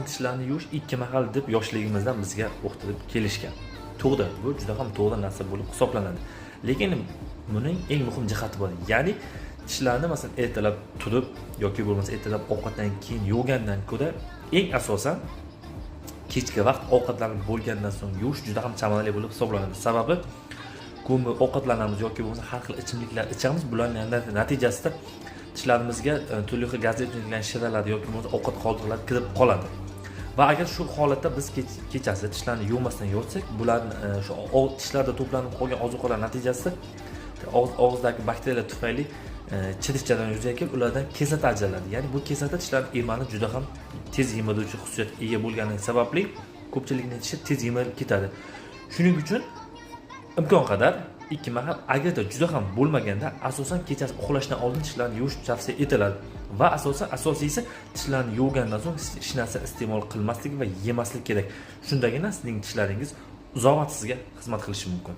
Tishlarni yuvish ikki mahal deb yoshligimizdan bizga o'qitilib kelishgan. To'g'ri, bu juda ham to'g'ri narsa bo'lib hisoblanadi. Lekin buning eng muhim jihati bor. Ya'ni tishlarni, masalan, ertalab turib yoki bo'lmasa ertalab ovqatdan keyin yuvgandan ko'ra eng asosan kechki vaqt ovqatlanib bo'lgandan so'ng yuvish juda ham samarali bo'lib hisoblanadi. Sababi ko'mir ovqatlanamiz yoki bo'lmasa har xil ichimliklar ichamiz, bularning natijasida tishlarimizga turli xil gazli ichimliklarning shiralari yoki bo'lmasa ovqat qoldiqlari kirib qoladi. Va agar shu holatda biz kechasi tishlarni yuvmasdan yotsak, bularni shu tishlarda to'planib qolgan ozuqalar natijasida og'izdagi bakteriyalar tufayli chirish jarayoni yuzaga kelib, ulardan kislota ajraladi. Ya'ni bu kislota tishlarni emalini juda ham tez yemiruvchi xususiyatga ega bo'lgani sababli ko'pchilikning tishi tez yemirilib ketadi. Shuning uchun imkon qadar ikki mahal, agarda juda ham bo'lmaganda, asosan kechasi uxlashdan oldin tishlarni yuvish tavsiya etiladi. Va asosan, asosiysi, tishlarni yuvgandan so'ng hech narsa iste'mol qilmaslik va yemaslik kerak. Shundagina sizning tishlaringiz uzoq vaqt sizga xizmat qilishi mumkin.